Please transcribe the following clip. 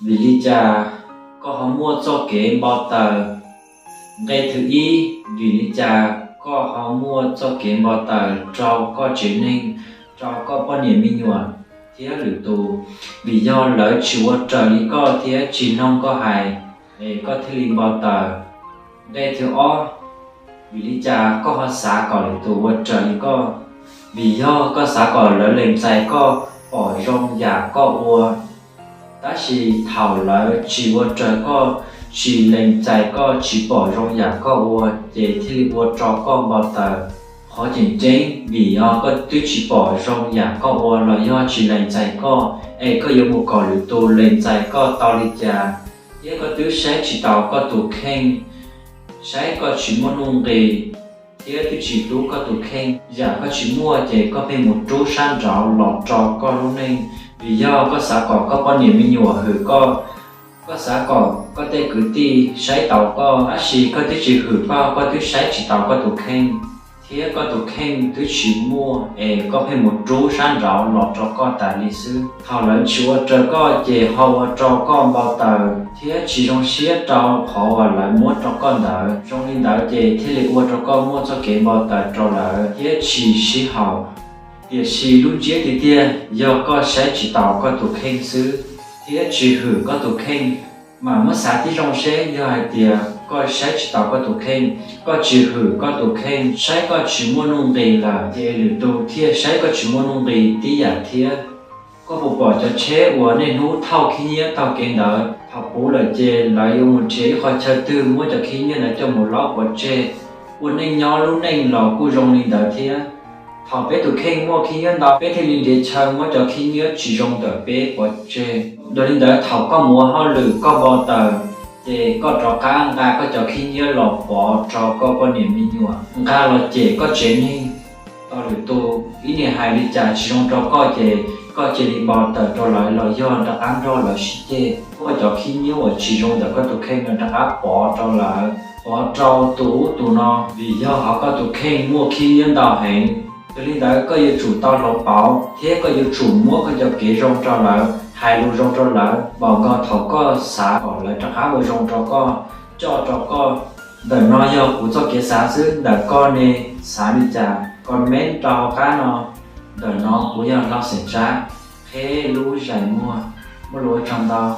Vim li cas koj ho muaj txoj kev npau taws? Nqe thib ib, vim li cas koj ho muaj txoj kev npau taws rau koj tsev neeg, rau koj poj niam me nyuam thiab lwm tus? Vim yog lawv tsis ua raws li koj thiab tsis mloog koj hais, es koj thiaj li npau taws. Nqe thib ob, vim li cas koj ho xav kom lwm tus ua raws li koj? Vim yog koj xav kom lawv lees txais koj, pom zoo yam koj ua. Tab sis thaum lawv tsis ua raws koj, tsis lees txais koj, tsis pom zoo yam koj ua, ces thiaj li ua rau koj npau taws. Qhov tseem ceeb, vim yog koj twb tsis pom zoo yam koj ua los yog tsis lees txais koj, es koj yuav mus kom lwm tus lees txais koj tau li cas? Thiab koj twb saib tsis taus koj tus kheej, saib koj tsis muaj nuj nqis, thiab twb tsis hlub koj tus kheej. Yam koj tsis muaj ces koj pheej mus rub sab nraud los rau koj lub neej. Vim yog koj xav kom koj poj niam me nyuam hwm koj, koj xav kom koj tej kwv tij saib taus koj, tab sis koj twb tsis hwm koj, koj twb saib tsis taus koj tus kheej, thiab koj tus kheej twb tsis muaj, es koj pheej mus rub sab nraud los rau koj tas li xwb. Thaum lawv tsis ua raws koj ces ho ua rau koj npau taws thiab tsis zoo siab rau qhov uas lawv muab rau koj ntawd. Zoo li ntawd ces thiaj li ua rau koj muaj txoj kev npau taws rau lawv thiab tsis sib haum. Tiam sis lub ntsiab tiag tiag yog koj saib tsis taus koj tus kheej xwb, thiab tsis hwm koj tus kheej. Mam muab xav tib zoo seb, yog hais tias koj saib tsis taus koj tus kheej, koj tsis hwm koj tus kheej, saib koj tsis muaj nuj nqis lawm, ces lwm tus thiaj saib koj tsis muaj nuj nqis tib yam thiab. Koj puas pom cov tsheb uas niaj hnub thauj khib nyiab taug kev ntawd? Thaum puv lawm ces lawv yuav mus nrhiav ib qhov chaw twg muab cov khib nyiab ntawd coj mus laub pov tseg. Ua neej nyob lub neej los kuj zoo li ntawd thiab. Thaum peb tus kheej muaj khib nyiab ntau, peb thiaj li nrhiav chaw muab cov khib nyiab tsis zoo ntawm peb pov tseg. Yog li ntawd, thaum koj mus ua hauj lwm koj npau taws, ces koj rov qab nqa koj cov khib nyiab los pov rau koj poj niam me nyuam, nqa los cem koj tsev neeg. Tau lwm tus ib niag hais li cas tsis zoo rau koj, ces koj cia li npau taws rau lawv los yog rov qab nrog lawv sib ceg, muab cov khib nyiab uas tsis zoo ntawm koj tus kheej no rov qab pov rau lawv, pov rau tus ub tus no, vim yog hauv koj tus kheej muaj khib nyiab ntau heev. Yog li ntawd, koj yuav tsum tau hloov pauv thiab koj yuav tsum muab koj cov kev zoo rau lawv, hais lus zoo rau lawv, npaum nkaus thaum koj xav kom lawv rov qab ua zoo rau koj, coj rau koj. Ntawm no yog kuv txoj kev xav xwb, ntawm koj ne, xav li cas comment rau hauv qab no. Ntawm no kuv yog Lauj Xeem Tsab, qheb lub zais muag, muaj lus ua tsaug ntau.